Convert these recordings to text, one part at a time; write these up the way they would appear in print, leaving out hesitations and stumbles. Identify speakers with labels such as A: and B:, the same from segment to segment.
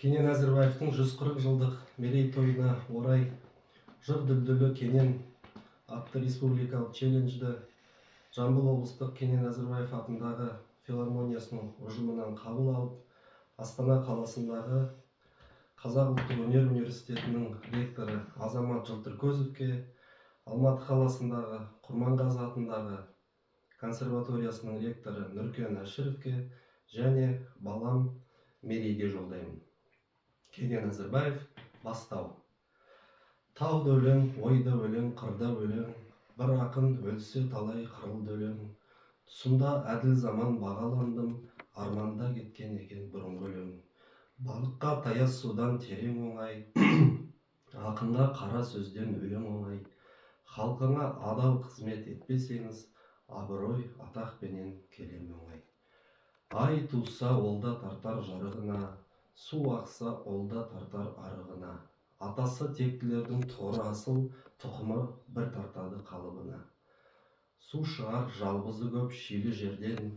A: Кенен Әзірбаевтың 140 жылдық мерейтойына орай «Жыр дүлдүлі Кенен» атты республикалық челленджді Жамбыл облыстық Кенен Әзірбаев атындағы филармониясының ұжымынан қабыл алып, Астана қаласындағы Қазақ ұлттық өнер университетінің ректоры Азамат Жылтыркөзовке, Алматы қаласындағы Құрманғазы атындағы консерваториясының ректоры Нүркен Әшіровке және балам Мерейге жолдаймын. Кенен Әзірбаев, «Бастау». Тау да өлең, ой да өлең, қыр да өлең, бір ақын өлсе, талай қырылды өлең. Тұсында әділ заман бағаландым, арманда кеткен екен бұрынғы өлең. Балыққа таяз судан терең оңай, ақынға қара сөзден өлең оңай. Халқыңа адал қызмет етпесеңіз, абырой атақпенен келе ме оңай? Ай туса, ол да тартар жарығына, су ақса, ол да тартар арығына. Атасы тектілердің торы асыл, тұқымы бір тартады қалыбына. Су шығар жалбызы көп шилі жерден,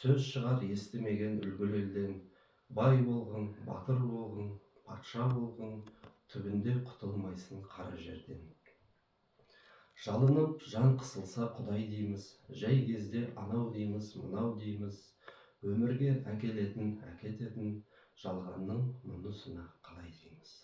A: сөз шығар естімеген үлгілі елден. Бай болғын, батыр болғын, патша болғын, түбінде құтылмайсың қара жерден. Жалынып жан қысылса, құдай дейміз, жай кезде анау дейміз, мынау дейміз. Өмірге әкелетін, әкететін жалғанның мұнысына қалай дейміз?